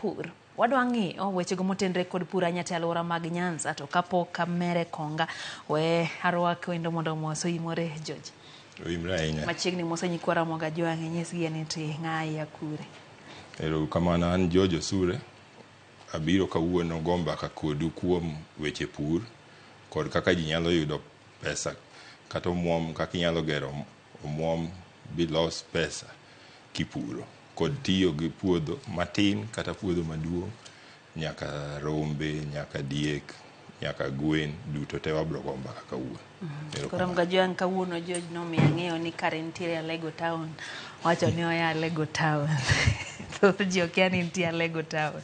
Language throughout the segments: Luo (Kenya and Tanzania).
pur. Wadwa ng'iyo wechego motenre kod pur ahinya te alwora mag Nyanza to kapok amere konga we arwak wendo mondo omos oimore George. Oimre ahinya. Machiegni mose nyikwa Ramogi Ajwang' inyisgi ni ti ng'a iya kure. Ero kamano an George Osure. Abiro kawuono go mbaka kodu kuom weche pur kod kaka ji nyalo yudo pesa kata omuom kaka inyalo gero omuom bilos pesa kipuro kod tiyo gi puodho matin kata puodho maduong' nyaka rombe, nyaka diek, nyaka gwen duto te wabiro go mbaka kawuono. Koro Ramogi Ajwang' kawuono George nomiyo ang'eyo ni kare nitiere Alego Town. Wacho ni oya Alego Town. Thoth ji okia ni nitie Alego Town.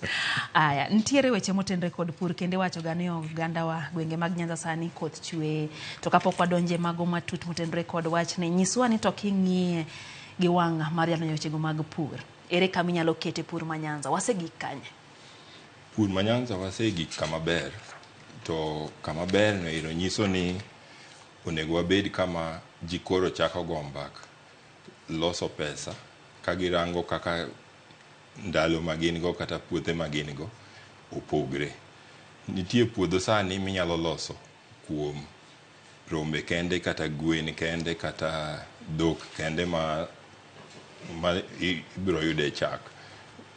Aya, nitiere weche motenre kod pur kendo iwacho ga ni ogandawa gwenge mag Nyanza sani koth chwe. To kapok wadonje mago matut motenre kod wachni, nyiswa ni to king'iye gi wang' mar jalony wechego mag pur. Ere kama inyalo kete pur ma Nyanza? Wasegik kanye? Pur ma Nyanza wasegik kama ber to kama ber no ero nyiso ni onego wabed kama ji koro chako go mbaka loso pesa ka girango kaka ndalo ma gin go kata puothe ma gin go opogre. Nitie puodho sani minyalo loso kuom rombe kende kata gwen kende kata dhok kende ma ibiro yude chak.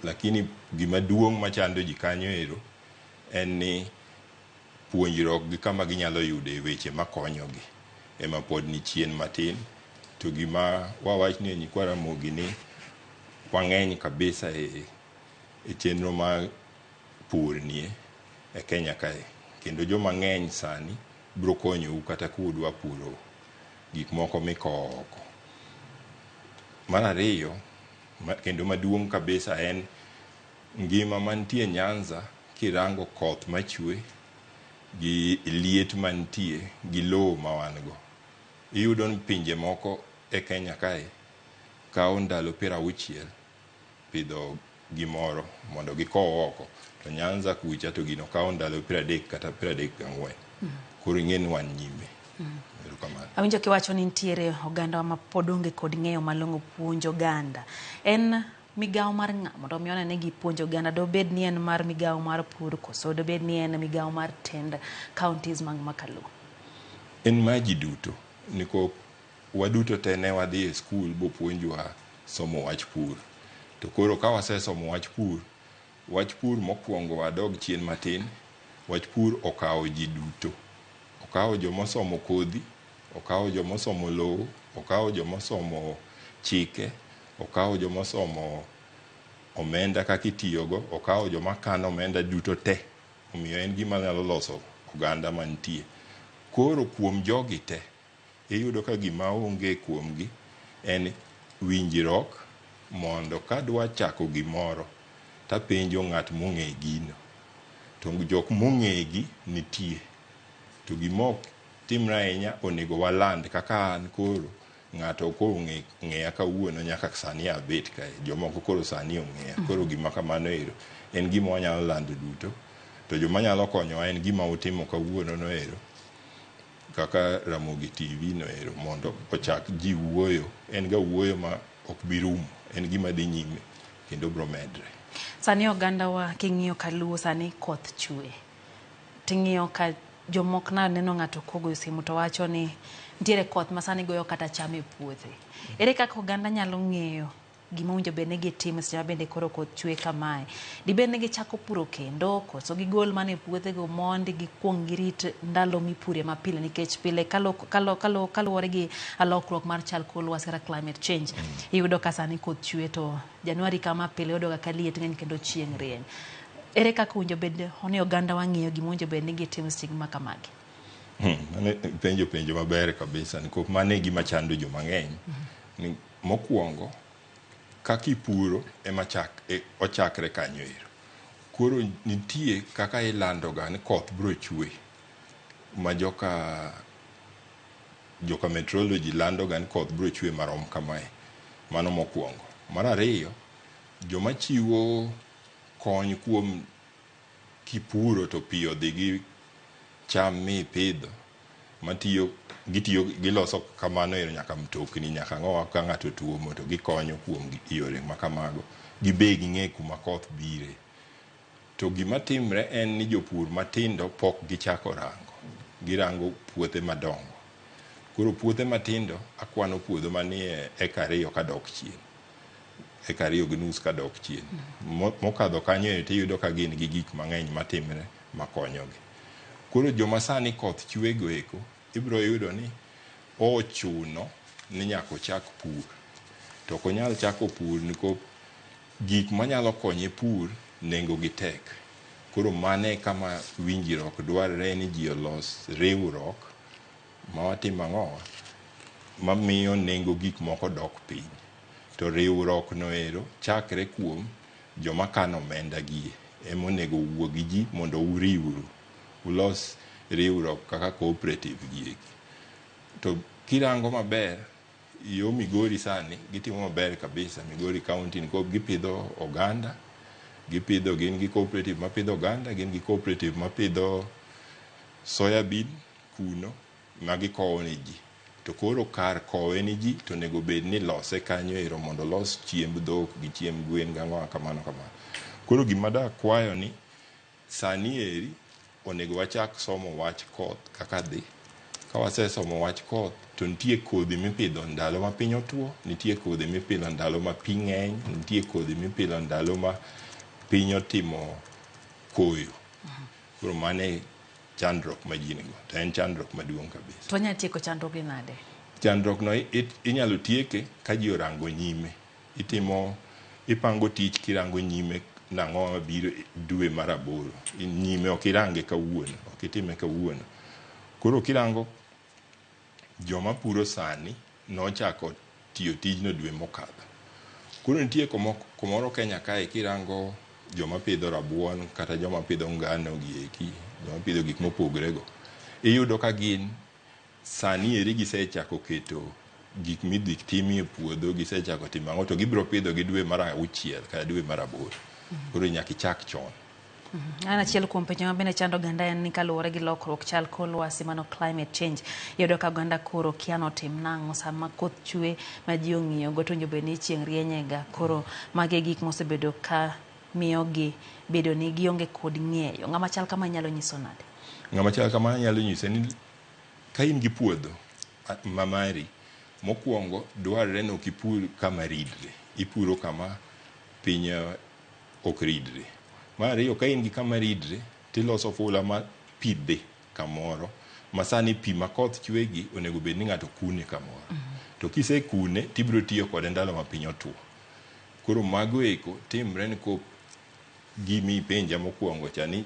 Lakini gima duong' machando ji kanyo ero en ni puonjruok gi kama ginyalo yude weche makonyogi ema pod ni chien matin. To gima wawach ni nyikwa Ramogi ni wang'eny kabisa e chenro mar pur nie e Kenya kae. Kendo joma ng'eny sani biro konyou kata kudwa puro gik moko mikowo oko. Mar ariyo kendo maduong' kabisa en ngima mantie Nyanza kirango koth machwe gi liet mantie gi lowo ma wan go. Iyudo ni pinje moko e Kenya kae kawo ndalo 60 pidho gimoro mondo gikow oko. To Nyanza kucha to gino kawo ndalo 30 kata 34. Koro ing'e ni wan nyime. Erokamano. Awinjo kiwacho ni nitiere oganda ma pod onge kod ng'eyo malong'o puonjo oganda. En migawo mar ng'a mondo mi one ni gipuonjo oganda? Dobed ni en mar migawo mar pur koso dobed ni en migawo mar tend counties mag Makaluo? En mar ji duto. Nikop waduto te ne wadhi e skul bopuonjwa somo wach pur. To koro ka wasesomo wach pur, wach pur mokwongo wadog chien matin, wach pur okawo ji duto. Okawo jomosomo kodhi, okawo jomosomo lowo, okawo jomosomo chike, okawo jomosomo omenda kaka itiyogo, okawo joma kano omenda duto te. Omiyo en gima nyalo loso oganda mantie. Koro kuom jogi te, iyudo ka gima onge kuomgi en winjruok mondo kadwa chako gimoro tapenjo ng'at mong'e gino. To jok mong'egi nitie. To gima ok timre ahinya onego waland kaka an koro ng'ato kong'eya kawuono nyaka sani abet kae. Jomoko koro sani ong'eya. Koro gima kamano ero en gima wanyalo lando duto. To joma nyalo konyowa en gima utimo kawuono no ero kaka Ramogi TV no ero mondo ochak ji wuoyo. En ga wuoyo ma ok bi rumo. En gima dhi nyime kendo biro medre. Sani ogandawa king'iyo kaluo sani koth chwe. Ting'iyo ka jomoko naneno ng'ato kogoyo simu to wacho ni nitiere koth ma sani goyo kata cham e puothe. Ere kaka oganda nyalo ng'eyo gima owinjo bed ni gitimo seche ma bende koro koth chwe kamae? Dibed ni gichako puro kendo koso gigol mana e puothego mondi gikuong girit ndalo mipure mapile nikech pile kaluwore gi lokruok mar chal kor lwasi kata climate change iyudo ka sani koth chwe to Januari kama pile iyudo ga ka liet ng'eny kendo chieng' rieny. Ere kaka owinjo bed ni oganda wang'iyo gima owinjo bed ni gitimo seche ma kamagi? Mano penjo penjo maber kabisa nikop mano e gima chando joma ng'eny. Ni mokwongo kaka ipuro ema ochakre kanyo ero. Koro nitie kaka ilando ga ni koth biro chwe ma joka meteorology lando ga ni koth biro chwe marom kamae. Mano mokwongo. Mar ariyo, joma chiwo kony kuom kipuro to pi odhi gi cham mipidho matiyo gitiyo giloso kamano ero nyaka mtokni nyaka ang'owa ka ng'ato tuomo to gikonyo kuom yore makamago. Gibe ging'e kuma koth bire. To gima timre en ni jopur matindo pok gichako rango. Girango puothe madongo. Koro puothe matindo, akwano puodho manie eka 2 kadok chien. Eka 2.5 kadok chien. Mokadho kanyo tiyudo ka gin gi gik mang'eny matimre makonyogi. Koro joma sani koth chwe go eko, ibiro yudo ni ochuno ni nyaka ochak pur. To ok onyal chako pur nikop gik manyalo konye pur nengo gi tek. Koro mano e kama winjruok dwarore ni ji olos riwruok ma watimo ang'owa mamiyo nengo gik moko dok piny. To riwruok no ero chakre kuom joma kano omenda gi ema onego owuo gi ji mondo uriwru ulos riwruok kaka cooperative gi eki. To kirango maber yo Migori sani gitimo maber kabisa. Migori County nikop gipidho oganda, gipidho gin gi cooperative mapidho oganda, gin gi cooperative mapidho soya bean kuno ma gikowo ne ji. To koro kar kowe ne ji to onego bed ni lose kanyo ero mondo olos chiemb dhok gi chiemb gwen gang'o kamano kamano. Koro gima da kwayo ni sani eri onego wachak somo wach koth kaka dhi. Ka wasesomo wach koth to nitie kodhi mipidho ndalo ma piny otuo, nitie kodhi mipidho ndalo ma pi ng'eny, nitie kodhi mipidho ndalo ma piny otimo koyo. Koro mano e chandruok ma ji nigo. To en chandruok maduong' kabisa. To wanyalo tieko chandruok gi nade? Chandruok no inyalo tieke ka ji orango nyime. Itimo ipango tich kirango nyime nang'o mabiro dwe mar 8. Nyime ok irange kawuono, ok itime kawuono. Koro kirango joma puro sani nochako tiyo tijno dwe mokadho. Koro nitie kumoro Kenya kae kirango joma pidho rabuon kata joma pidho ngano gi eki, joma pidho gik mopogore go. Iyudo ka gin sani eri gisechako keto gik midhi timie puodho, gisechako timo ang'o to gibiro pidho gi dwe mar 6 kata dwe mar 8. Koro nyaka ichak chon. An achiel kuom penjo ma bende chando oganda en ni kaluwore gi lokruok chal kor lwasi mano climate change, iyudo ka oganda koro kia notim nang'o sama koth chwe ma ji ong'iyo go to owinjo bed ni chieng' rienyega. Koro magi e gik mosebedo ka miyogi bedo ni gionge kod ng'eyo. Ng'ama chal kama inyalo nyiso nade? Ng'ama chal kama anyalo nyise ni ka in gi puodho ma mari, mokwongo dwarore ni ok ipur kama ridre. Ipuro kama piny ok ridre. Mar ariyo, ka in gi kama ridre, tiloso fula ma pi dhi kamoro. Ma sani pi ma koth chwe gi onego bed ni ng'ato kune kamoro. To kisekune, tibiro tiyo kode ndalo ma piny otuo. Koro mago eko timre ni kop gimi penja mokwongo cha ni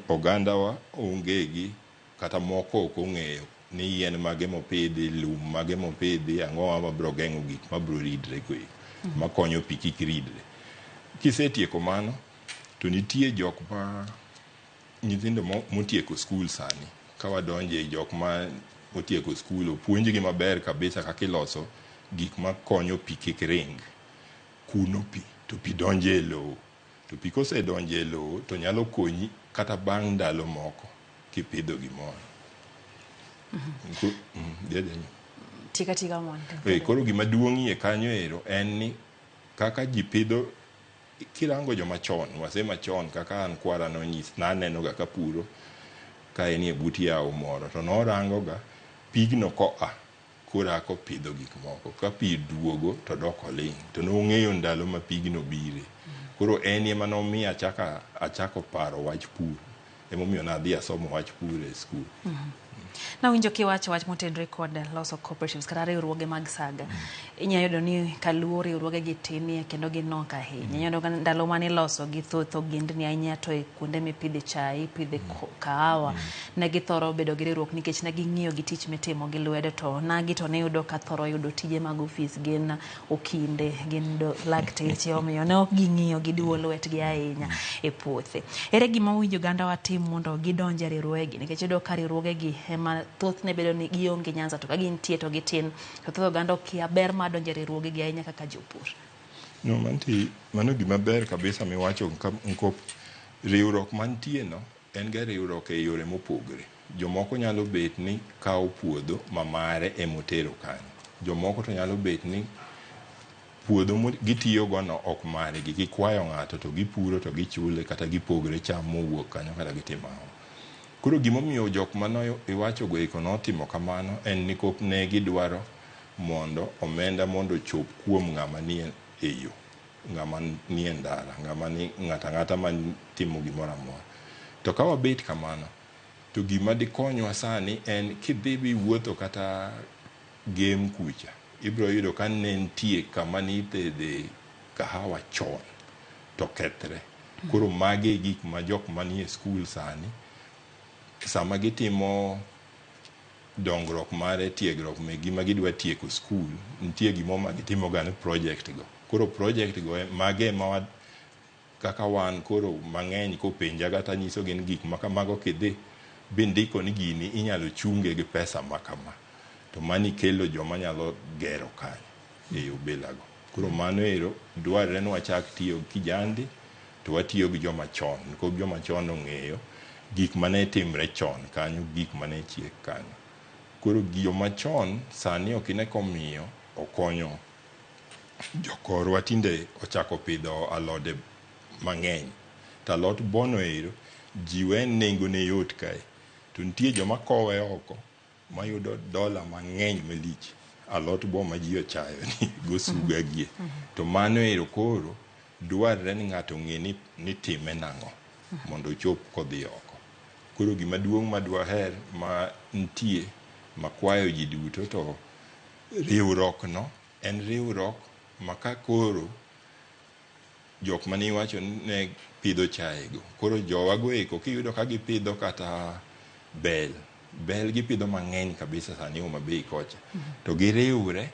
ogandawa onge gi kata moko ok ong'eyo ni yien mage mopidhi, lum mage mopidhi, ang'o mabiro geng'o gik mabiro ridre go eko, makonyo pi kik ridre. Kisetieko mano, to nitie jok ma nyithindo motieko skul sani. Ka wadonje jok ma otieko skul, opuonjgi maber kabisa kaka iloso gik makonyo pi kik ring. Kuno pi, to pi donjo e lowo. To pi kosedonjo e lowo, to nyalo konyi kata bang' ndalo moko kipidho gimoro. Tika tika mondo. Koro gima duong'ie kanyo ero en ni kaka ji pidho, kirango joma chon, wase machon kaka an kwara nonyis, naneno ga kapuro ka en e but yawo moro, to norango ga pigno koa korako pidho gik moko. Ka pi duogo to dok oling', to nong'eyo ndalo ma pigno bire. Koro en ema nomiyo achako paro wach pur. Emomiyo nadhi asomo wach pur e skul. Nawinjo kiwacho wach motenore kod loso cooperatives kata riwruoge mag saga. Inyalo yudo ni kaluo riwruoge gi tinie kendo ginok ahinya. Inyalo yudo ka ndalo mane iloso gi thoth ogendni ahinya to e kuonde mipidhe chai, ipidhe kahawa, ne githoro bedo gi riwruok nikech ne ging'iyo gi tich mitimo gi lwedo, to nagi to niyudo ka thoro yudo tije mag ofis, gin okinde, gin lakteche, omiyo ne ok ging'iyo gi duo lwetgi ahinya e puothe. Ere gima owinjo oganda watim mondo gidonj e riwruogegi? Nikech iyudo ka riwruogegi ema thothne bedo ni gionge Nyanza, to ka gintie to gitin, to thoth oganda okia ber mar donjo e riwruogegi ahinya kaka jopur. No, mano gima ber kabisa miwacho nkop riwruok mantie no en ga riwruok e yore mopogre. Jomoko nyalo bet ni kawo puodho ma mare emotero kanyo. Jomoko to nyalo bet ni Puodho gitiyogo no ok margi, gikwayo ng'ato to gipuro to gichule kata gipogre cham mowuok kanyo kata gitimo ang'o. Koro gimomiyo jok mane iwachogo eko notimo kamano en ni ne gidwaro mondo omenda mondo ochop kuom ng'ama nie e yo, ng'ama nie ndara, ng'ama ni ng'ato ang'ata matimo gimoro amora. To ka wabet kamano, to gima dikonywa sani en kidhi biwuotho kata Gem kucha, ibiro yudo ka ne nitie kama nithedhe kahawa chon to kethre. Koro magi e gik ma jok manie skul sani sama gitimo dongruok mare tiegruok megi ma gidwa tieko skul, nitie gimoro ma gitimoga ni project go. Koro project go mage ema Kaka wan koro mang'eny kopenjaga to anyisogi ni gik ma kamago kidhi bindiko ni gini inyalo chunge gi pesa ma kama, to mani kelo joma nyalo gero kanyo e yo bilago. Koro mano ero dwarre ni wachak tiyo gi kijandi to watiyo gi joma chon nikop joma chon ong'eyo gik mane timre chon kanyo, gik mane chiek kanyo. Koro joma chon sani ok ine komiyo okonyo Jokorwa tinde ochako pidho alode mang'eny. To alot bono ero ji we nengone yot kae. To nitie joma kowe oko mayudo dola mang'eny malich. Alot bo ma ji ochayo ni gosuga gie. To mano ero koro dwarre ni ng'ato ong'e ni nitime nang'o mondo ochop kodhi oko. Koro gima duong' ma dwaher ma nitie makwayo ji duto to riwruok no en riwruok ma ka koro jok mane iwacho ni ne pidho chae go, koro jowago eko kiyudo ka gipidho kata bel, bel gipidho mang'eny kabisa sani Homa Bay kocha, to giriwre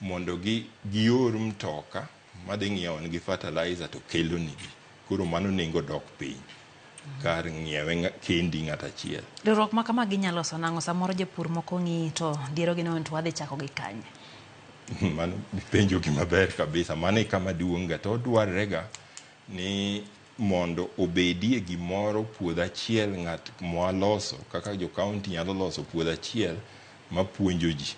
mondo gi gior mtoka madhi ng'iewo negi fertilizer to kelo negi. Koro mano nengo dok piny kar ng'iewe kendi ng'at achiel. Riwruok ma kama ginyalo loso nang'o? Samoro jopur moko ng'iyi to dierogi ni to wadhi chako gi kanye? Mano penjo gima ber kabisa. Mano e kama duong' ga to dwarre ga ni mondo obedie gimoro puodho achiel ng'at mwaloso kaka jo county nyalo loso puodho achiel mapuonjo ji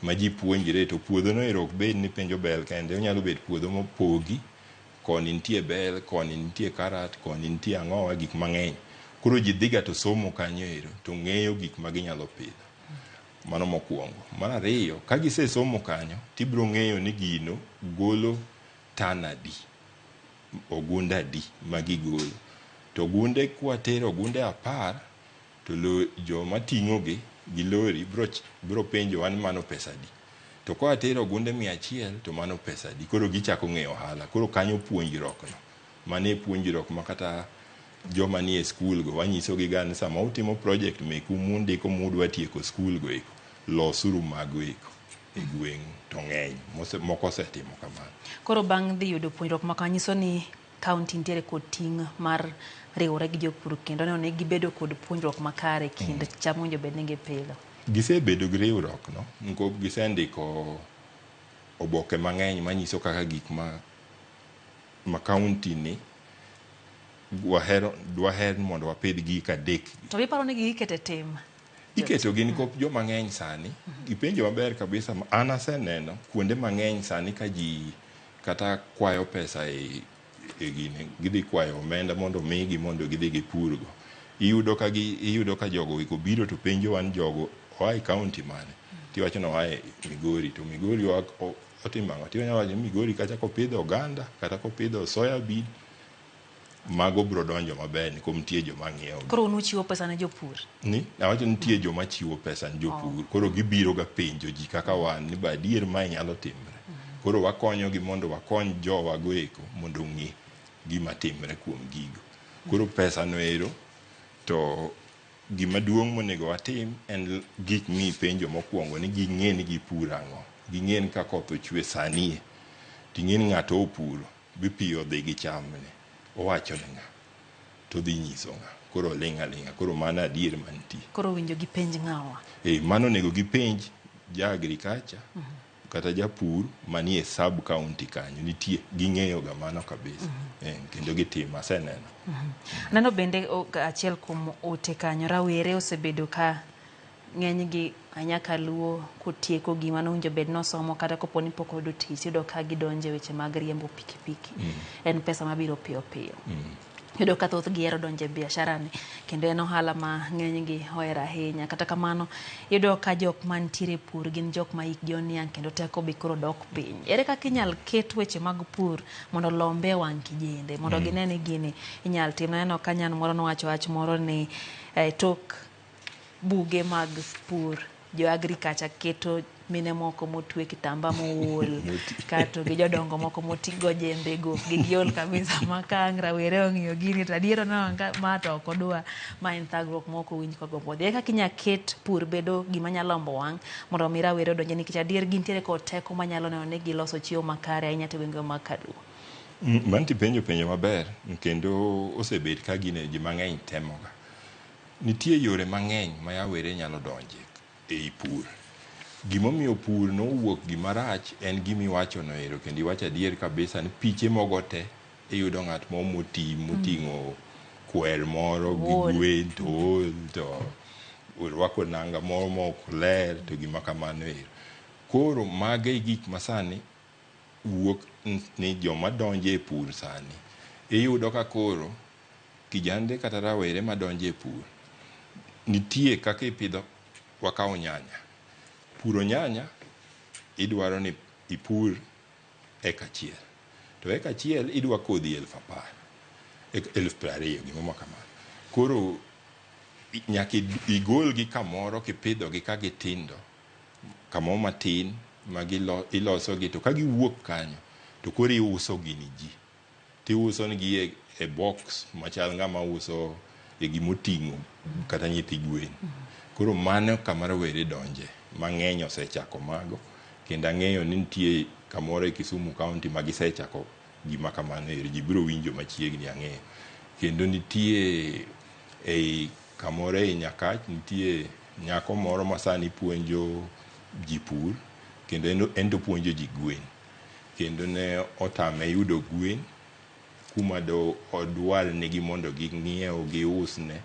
ma ji puonjre to puodho no ero ok bed ni penjo bel kende onyalo bet puodho mopogi koni nitie bel, koni nitie karat, koni nitie ang'owa, gik mang'eny. Koro ji dhiga to somo kanyo ero to ng'eyo gik ma ginyalo pidho. Mano mokwongo. Mar ariyo, ka gisesomo kanyo, tibiro ng'eyo ni gino golo tan adi, ogunde adi ma gigolo. To ogunde kwatero ogunde 10, to lo, joma ting'ogi gi lori biro, biro penjowa ni mano pesa adi. To koa tero ogunde 100 to mano pesa adi? Koro gichako ng'eyo ohala. Koro kanyo puonjruok no. Mano e puonjruok ma kata joma nie skul go wanyisogi ga ni sama utimo project meku mundiko mudwa tieko skul go eko, losuru mago eko e gweng'u. To ng'eny, moko osetimo kamano. Koro bang' dhi yudo puonjruok ma kama nyiso ni county nitiere kod ting' mar riwore gi jopur kendo neno ni gibedo kod puonjruok makare kind cham mowinjo bed ni gipidho. Gisebedo gi riwruok no, nikop gisendiko oboke mang'eny manyiso kaka gik ma ma county ni wahero dwaher ni mondo wapidh gik adek. To iparo ni gigi iketo e tim? Iketo gi nikop joma ng'eny sani, ipenjo maber kabisa, an aseneno kuonde mang'eny sani ka ji kata kwayo pesa e e gini gidhi kwayo omenda mondo omigi mondo gidhi gipurgo. Iyudo ka gi iyudo ka jogo eko biro to penjowa ni jogo oa e county mane? Tiwacho ni oa e Migori to Migori oa otimo ang'o? Tinyalo wacho ni Migori kacha kopidho oganda kata kopidho soya bean mago biro donjo maber nikop nitie joma ng'iewo. Koro un uchiwo pesa ne jopur? Ni awacho ni nitie joma chiwo pesa ne jopur. Koro gibiro ga penjo ji kaka wan ni be adier mae nyalo timre. Koro wakonyogi mondo wakony jowa go eko mondo ong'e gima timre kuom gigo. Koro pesa no ero to gima duong' monego watim en gik mipenjo mokwongo ni ging'e ni gipuro ang'o. Ging'e ni ka koth ochwe sani e, ting'e ni ng'ato opuro bi piyo odhi gi chamne. Owacho ne ng'a? To odhi nyiso ng'a? Koro oling' aling'a. Koro mano adier mantie. Koro owinjo gipenj ng'awa? Eh, mano onego gipenj ja agriculture kata japur manie sub county kanyo nitie ging'eyo ga mano kabisa. Eh, kendo gitimo aseneno. Aneno bende achiel kuom ote kanyo rawere osebedo ka Ng'enygi ahinya kaluo kotieko gima nowinjo bed nosomo kata kopo ni pok oyudo tich, iyudo ka gidonjo e weche mag riembo pikipiki. En pesa mabiro piyo piyo. Iyudo ka thoth gi hero donjo e biashara ni kendo en ohala ma ng'enygi ohero ahinya. Kata kamano, iyudo ka jok mantiere e pur gin jok ma hikgi oniang' kendo teko be koro dok piny. Ere kaka inyal ket weche mag pur mondo olombe e wang' kijende mondo gine ni gini inyal tim. Naneno ka nyan moro nowacho wach moro ni tok buge mag pur jo agriculture keto mine moko motwe kitamba mool kato gi jodongo moko motigo jembe go gi giol kabisa ma ka ang' rawere ong'iyo gini to adier oneno ka ma to ok odwa ma en thagruok ma ok owinj kogombo dhi. Ere kaka inya ket pur bedo gima nyalo lombo wang' mondo mi rawere odonje nikech adier gintiere kod teko manyalo neno ni giloso chiemo makare ahinya to e gwenge mag Kaluo. Mano tipenjo penjo maber kendo osebet ka gine ji mang'eny temoga. Nitie yore mang'eny ma yawere nyalo donje ei pur. Gimomiyo pur nowuok gima rach en gimiwacho no ero kendo iwacho adier kabisa ni piche mogo te iyudo ng'at moro moti moting'o kwer moro gi gwen to ool to orwako nanga moro mok ler to gima kamano ero. Koro mago e gik masani wuok ni joma donjo e pur sani. Iyudo ka koro kijande kata rawere madonjo e pur nitie kaka ipidho wakawo nyanya. Puro nyanya idwaro ni ipur eka achiel. To eka achiel idwa kodhi 10,000, 20,000 gimoro ma kamano. Koro nyaka igolgi kamoro kipidhogi ka gitindo kamoro matin ma ilosogi to ka giwuok kanyo to koro iuso gi ni ji. Tiuso negi e box machal ng'ama uso e gimoting'o kata nyithi gwen. Koro mano kama rawere donje. Mang'eny osechako mago kendo ang'eyo ni nitie kamoro e Kisumu County ma gisechako gima kamano ero. Ji biro winjo machiegni ang'eyo. Kendo nitie ei kamoro ei Nyakach nitie nyako moro ma sani puonjo ji pur kendo en to opuonjo ji gwen. Kendo ne otame yudo gwen kuma do odwar negi mondo ging'iew giusne.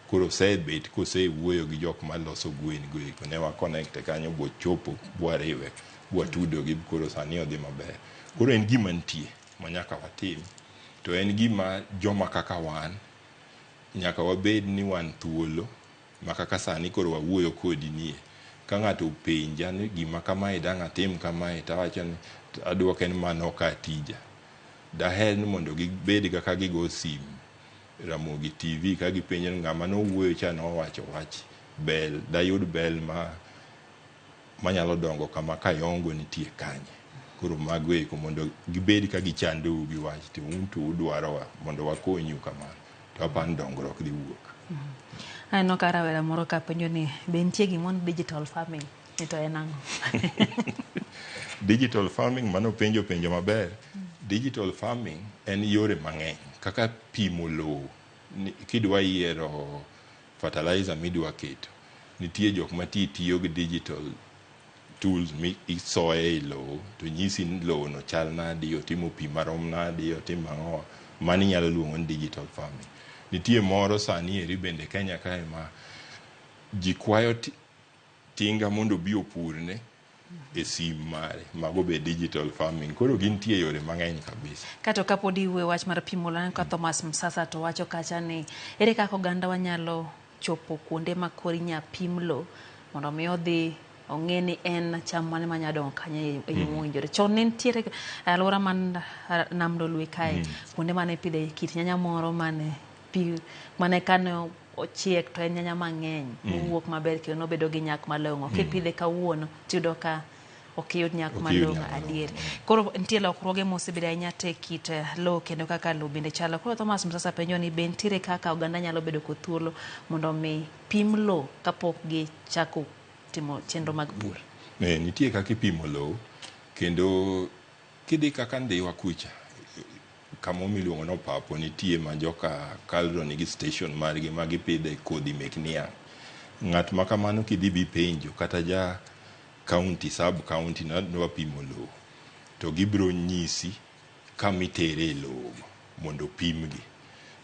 Koro osebet kosewuoyo gi jok maloso gwen go eko. Ne wa connect kanyo bochopo bwariwe bwatudo gi koro sani odhi maber. Koro en gima nitie ma nyaka watim. To en gima joma kaka wan nyaka wabed ni wan thuolo ma kaka sani koro wawuoyo kodi nie. Ka ng'ato openja ni gima kamae dang' atim kamae tawacho ni aduoke ni mano ok a tija. Daher ni mondo gibed ga ka gigo sim Ramogi TV ka gipenjo ni ng'ama nowuoyo cha nowacho wach bel dayud bel ma manyalo dongo kama Kayongo nitie kanye. Koro mago eko mondo gibed ka gichandou gi wach to un to udwarowa mondo wakonyu kamano. To aparo ni dongruok dhi wuok. Aneno ka rawera moro ka penjo ni be nitie gimoro ni digital farming ni to en ang'o? Digital farming mano penjo penjo maber. Digital farming en yore mang'eny kaka pimo lowo. Kidwa yiero fertilizer midwa keto, nitie jok ma ti tiyo gi digital tools mi isoye e lowo to nyisi ni lowo no chal nadi, otimo pi marom nadi, otimo ang'o. Mano inyalo luongo ni digital farming. Nitie moro sani eri bende Kenya kae ma ji kwayo tinga mondo obi opurne e sim mare. Mago be digital farming. Koro gintie yore mang'eny kabisa. Kato kapod iwuoyo wach mar pimo lowo, aneno ka Thomas Msasa to wacho kacha ni ere kaka oganda wanyalo chopo kuonde ma koro inya pim lowo mondo mi odhi ong'e ni en cham mane manya dongo kanyo e yo mowinjore. Chon ne nitiere alwora man Nam Lolwe kae kuonde mane ipidhe kit nyanya moro mane pi mane kane ochiek to en nyanya mang'eny mowuok maber kendo nobedo gi nyak malong'o. Kipidhe kawuono tiyudo ka ok iyud nyak malong'o adier. Koro nitie lokruoge mosebedo ahinya te kit lowo kendo kaka lowo bende chalo. Koro Thomas Msasa penjo ni be nitiere kaka oganda nyalo bedo kod thuolo mondo mi pim lowo kapok gichako timo chenro mag pur. Nitie kaka ipimo lowo kendo kidhi kaka Ndhiwa kucha kamoro miluongo ni Opapo nitie ma joka Kalro nigi station margi ma gipidhe kodhi mek niang'. Ng'at ma kamano kidhi bipenjo kata ja county, sub county nadwa pimo lowo to gibiro nyisi kama itere lowo go mondo opimgi.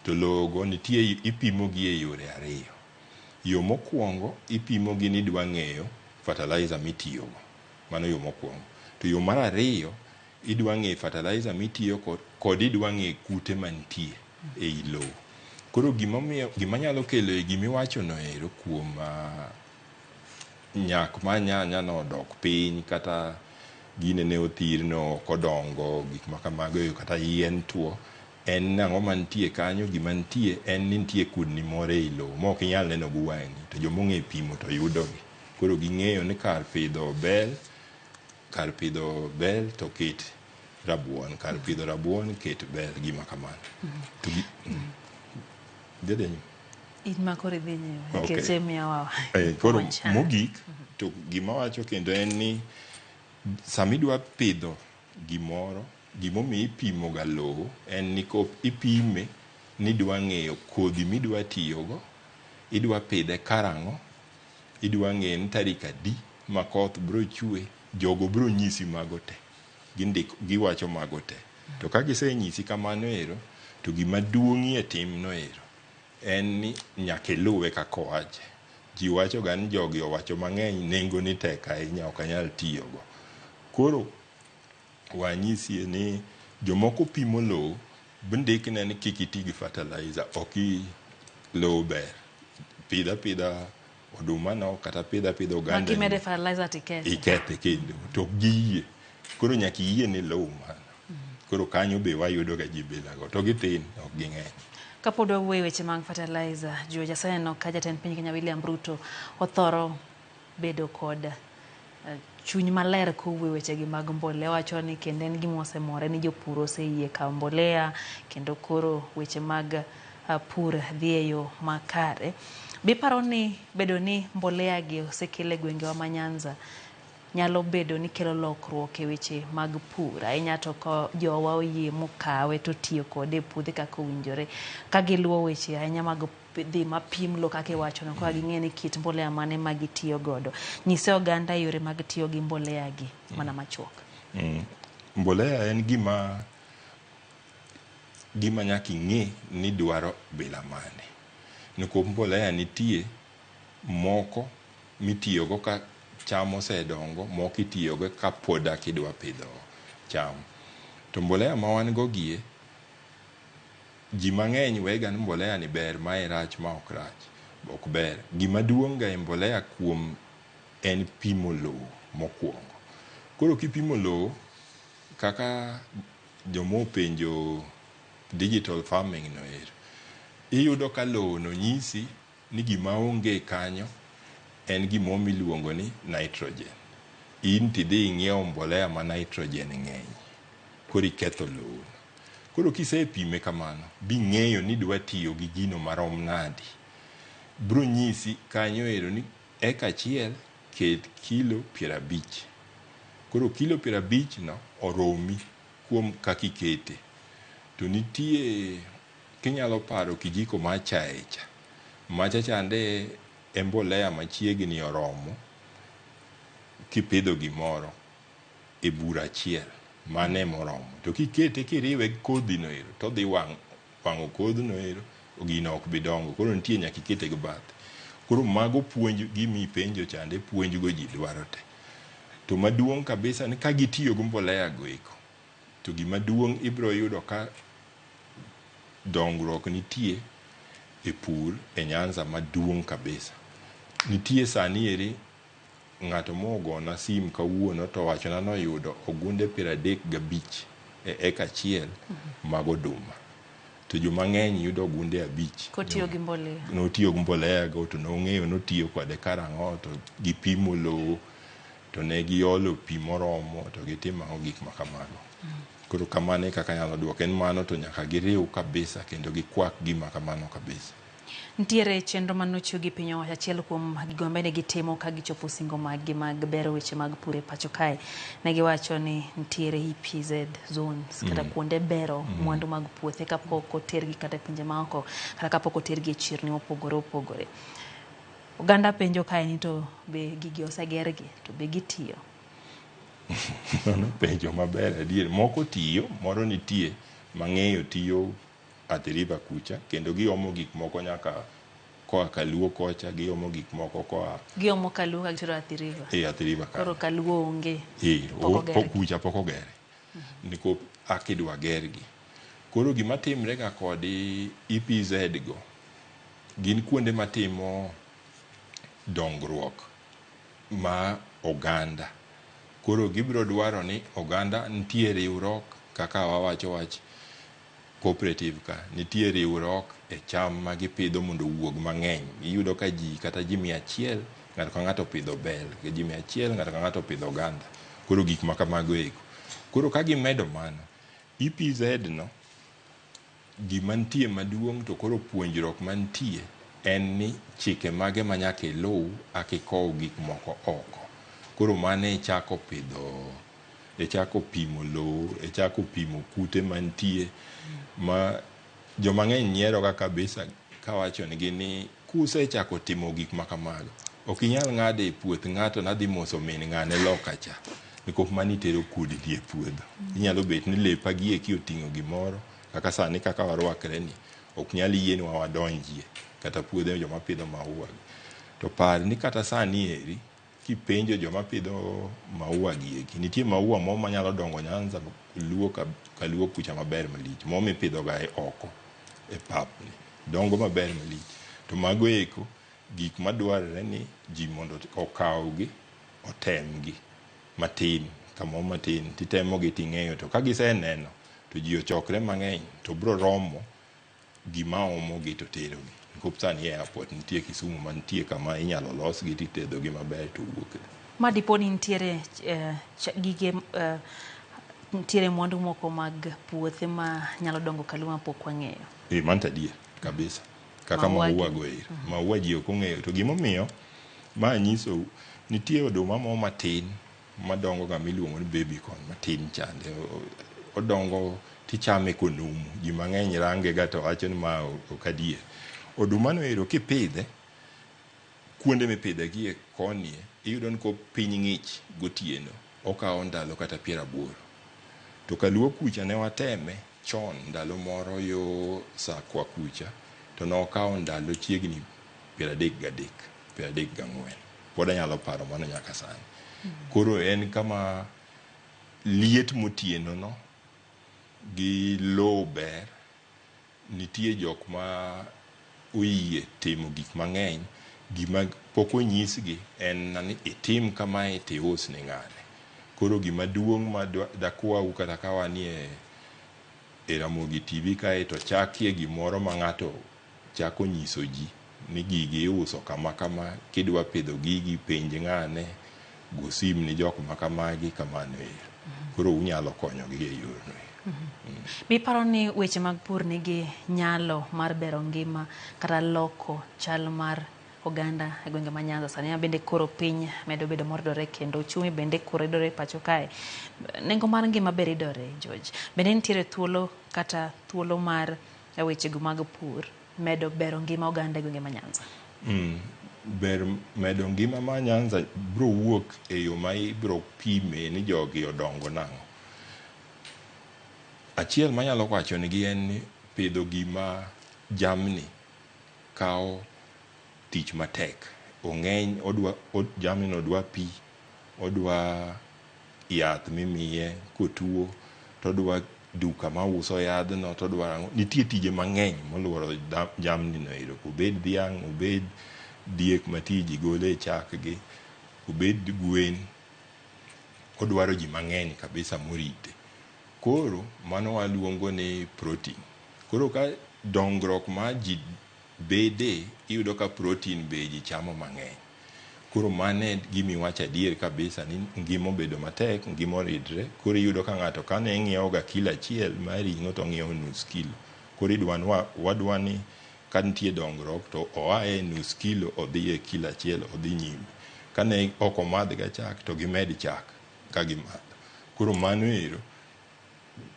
To lowo go nitie ipimo gi e yore ariyo. Yo mokwongo ipimo gi ni idwa ng'eyo fertilizer mitiyogo. Mano yo mokwongo. To yo mar ariyo, idwa ng'eyo fertilizer mitiyo kod idwa ng'eyo kute mantie ei lowo. Koro gimomiyo gima nyalo kelo e gimiwacho no ero kuom nyak mar nyanya no odok piny kata gine ne othirno ok odongo gik ma kamago kata yien tuo en nang'o mantie kanyo gima nitie en ni nitie kudni moro ei lowo ma ok inyal neno gi wang'i to joma ong'e pimo to yudogi. Koro ging'eyo ni kar pidho bel kar pidho bel to ket rabuon, kar pidho rabuon ket bel, gima kamano. To gi, dhi dhi nyime. In ma koro idhi nyime Okay. nikech imiyowa Koro puonj. mogik to gima wacho kendo en ni sama idwa pidho gimoro, gimomiyo ipimo ga lowo en ni kop ipime ni idwa ng'eyo kodhi midwa tiyogo, idwa pidhe karang'o, idwa ng'eyo ni tarik adi ma koth biro chwe, jogo biro nyisi mago te. Gindiko, giwacho mago te. To ka gisenyisi kamano ero, to gima duong'ie timno ero en ni nyaka iluwe kaka owache. Ji wacho ga ni jogi owacho mang'eny, nengo ni tek ahinya ok anyal tiyogo. Koro wanyisie ni jomoko pimo lowo bndikne ni kik iti gi fertilizer, ok lowo ber. Pidh apidha oduma no kata pidh apidha Ma oganda kimede fertilizer to ikethe. ikethe kendo to ok giyie. Koro nyaka iyie ni lowo mano. Koro kanyo be wayudo ga ji bila go to githin ok ging'eny. Kapod wawuoyo e weche mag fertilizer, George aseneno ka jatend piny Kenya William Ruto othoro bedo kod chuny maler kowuoyo wechegi mag mbolea. Owacho ni kendo en gima osemore ni jopur oseyie kawo mbolea kendo koro weche mag pur dhi e yo makare. Biparo ni bedo ni mbolea gi osekel e gwengewa ma Nyanza nyalo bedo ni kelo lokruok e weche mag pur ahinya to ka jowa oyie mokawe to tiyo kode e puothe kaka owinjore ka giluwo weche ahinya mag dhi mapim lowo kaka iwachono ka ging'e ni kit mbolea mane ma gitiyo godo. Nyise oganda yore mag tiyo gi mbolea gi mana machuok. Mbolea en gima nyaka ing'e ni dwaro bila mane. Nikop mbolea nitie moko mitiyogo ka cham osedongo, moko itiyogo ka pod eka idwa pidho cham. To mbolea ma wan go gie, ji mang'eny wega ni mbolea ni ber, mae rach, ma ok rach, ok ber. Gima duong' ga e mbolea kuom en pimo lowo mokwongo. Koro kipimo lowo kaka joma openjo digital farming no ero, iyudo ka lowo no nyisi ni gima onge kanyo en gimoro miluongo ni nitrogen. In tidhi ing'iewo mbolea ma nitrogen ng'eny, koro iketho lowo. Koro kisepime kamano, bing'eyo ni idwa tiyo gi gino marom nadi. Biro nyisi kanyo ero ni eka achiel ket kilo 50. Koro kilo 50 no oromi kuom kaka ikete. To nitie kinyalo paro kijiko mar chae cha, macha chande e mbolea machiegni oromo kipidho gimoro e bur achiel, mano ema oromo. To kikete kiriwe gi kodhi no ero to odhi wang'o kodhi no ero, gino ok bi dongo. Koro nitie nyaka ikete gi bathe. Koro mago puonj gimipenjo chande puonj go ji dwaro te. To maduong' kabisa ni ka gitiyo gi mbolea go eko, to gima duong' ibiro yudo ka dongruok nitie e pur e Nyanza maduong' kabisa. Nitie sani eri ng'ato mogona sim kawuono to owachona noyudo ogunde 35 e eka achiel mag oduma. To joma ng'eny yudo ogunde 5. Kotiyo gi mbolea. Notiyo gi mbolea go to nong'eyo notiyo kode karang'o to gipimo lowo to ne giolo pi moromo to gitimo ang'o gik ma kamago. Koro kamano e kaka anyalo duoke. En mano to nyaka giriw kabisa kendo gikwak gima kamano kabisa. Nitiere chenro manochiw gi piny owacho achiel kuom gigo mabende gitimo ka gichopo singo mag gi mag bero weche mag pur e pacho kae. Ne giwacho ni nitiere EPZ zones kata kuonde bero mwandu mag puothe kapok otergi kata e pinje maoko kata kapok otergi e chirni mopogore opogore. Oganda penjo kae ni to be gigi osegergi to be gitiyo? Mano penjo maber adier. Moko tiyo, moro nitie mang'eyo tiyo Athi River kucha kendo giomo gik moko nyaka koa Kaluo kocha, giomo gik moko koa Giomo Kaluo ka gitero Athi River. E Athi River kanyo. Koro Kaluo onge. Pok oger. Kucha pok ogere. Nikop akidwa gergi. Koro gima timre ga kod EPZ go, gin kuonde matimo dongruok ma oganda. Koro gibiro dwaro ni oganda nitie riwruok kaka wawacho wach cooperative ka, nitie riwruok e cham ma gipidho mondo owuog mang'eny. Iyudo ka ji kata ji 100, ng'ato ka ng'ato opidho bel, ji 100 ng'ato ka ng'ato opidho oganda. Koro gik ma kamago eko. Koro ka gimedo mano, EPZ no, gima nitie maduong' to koro puonjruok mantie en ni chike mage ma nyaka iluw akikow gik moko oko. Koro mano e chako pidho, e chako pimo lowo, e chako pimo kute mantie ma joma ng'eny nyieroga kabisa kawachonegi ni kusechako timo gik ma kamago, ok inyal ng'ado e puoth ng'ato nadhi moso min ng'ane loka cha nikop mano itero kudni e puodho. Inyalo bet ni lepa gi eki oting'o gimoro kaka sani kaka warwakre ni ok nyal yienwa wadonjie kata puodhe joma pidho maua gi. To par ni kata sani eri kipenjo joma pidho maua gi eki, nitie maua moro manyalo dongo Nyanza Luo Kaluo kucha maber malich, moro mipidho ga e oko e pap ni dongo maber malich. To mago eko gik madwarore ni ji mondo okawgi otemgi matin, kamoro matin titemogi ting'eyo to ka giseneno to ji ochokre mang'eny to bro romo gima omogi to terogi. Nikop sani e airport nitie Kisumu mantie kama inyalo losgi titedhogi maber to wuok. Ma dipo ni nitiere gige nitiere mwandu moko mag puothe ma nyalo dongo Kaluo ma pok wang'eyo. Mano to adier kabisa. Kaka maua go ero. Maua ji ok ong'eyo. To gimomiyo ma nyisou nitie oduma moro matin madongo ga miluongo ni baby corn matin chande. Odongo tichame konumu. Ji mang'eny range ga to wacho ni ma ok adier. Oduma no ero kipidhe, kuonde mipidhe gi e koni iyudo ni ko piny ng'ich gotieno, okawo ndalo kata 80. To Kaluo kucha ne wateme chon ndalo moro yo Sakwa kucha, to nokawo ndalo chiegni 33, 34. Pod anyalo paro mano nyaka sani. Koro en kama liet motieno no gi lowo ber, nitie jok ma oyie timo gik mang'eny, gima pok onyisgi en ni itim kamae tius ne ng'ane. Koro gima duong' ma dakwau kata ka wanie e Ramogi TV kae to chakie gimoro ma ng'ato chako nyiso ji ni gigi iuso kama kama, kidwa pidho gigi penj ng'ane, go sim ni jok ma kamagi kamano ero. Koro unyalo konyogi e yorno ero. Biparo ni weche mag pur nigi nyalo mar bero ngima kata loko chal mar oganda e gwenge ma Nyanza sani ma bende koro piny medo bedo moridore kendo uchumi bende koro ridore pacho kae. Nengo mar ngima be ridore, George. Bende nitiere thuolo kata thuolo mar wechego mag pur medo bero ngima oganda e gwenge ma Nyanza? Ber medo ngima ma Nyanza bro wuok e yo ma ibro pime ni jogi odongo nang'o. Achiel manyalo wacho nigi en ni pidho gima jamni kawo tich matek. Ong'eny odwa jamni no dwa pi, odwa yath mimiye kotuo, todwa duka mauso yadhno, todwa ang'o. Nitie tije mang'eny moluoro jamni no ero. Obed dhiang', obed diek ma ji golo e chak gi, obed gwen, odwaro ji mang'eny kabisa morite. Koro mano waluongo ni protein. Koro ka dongruok mar ji bede, iyudo ka protein be ji chamo mang'eny. Koro mano e gima iwacho adier kabisa ni ngima obedo matek, ngima oridre. Koro iyudo ka ng'ato kane ng'iewo ga kilo achiel mar ring'o to ong'iewo nus kilo. Koro idwa ni wadwa ni ka nitie dongruok to oa e nus kilo odhi e kilo achiel odhi nyime. Kane ok omadh ga chak to gimed chak ka gimadho. Koro mano ero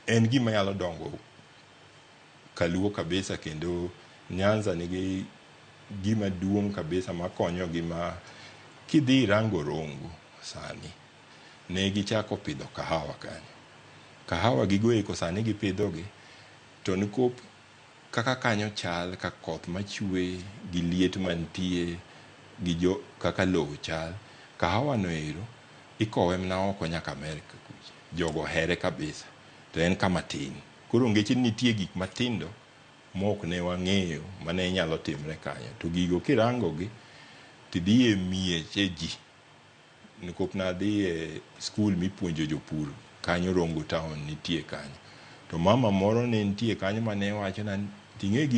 en gima nyalo dongo Kaluo kabisa kendo Nyanza nigi gima duong' kabisa makonyogi ma kidhi irango Rongo sani, ne gichako pidho kahawa kanyo. Kahawa gigo eko sani gipidhogi to nikop kaka kanyo chal ka koth machwe gi liet mantie gi jo kaka lowo chal. Kahawa no ero ikowe mana oko nyaka Amerka kucha. Jogo ohere kabisa to en kama tin. Koro ngeche nitie gik matindo mok ne wang'eyo mane nyalo timre kanyo. To gigo kirango gi tidhi e mieche ji. Nikop nadhi e skul mipuonjo jopur kanyo Rongo town nitie kanyo. To mama moro ne nitie kanyo mane wachona ting'e gi.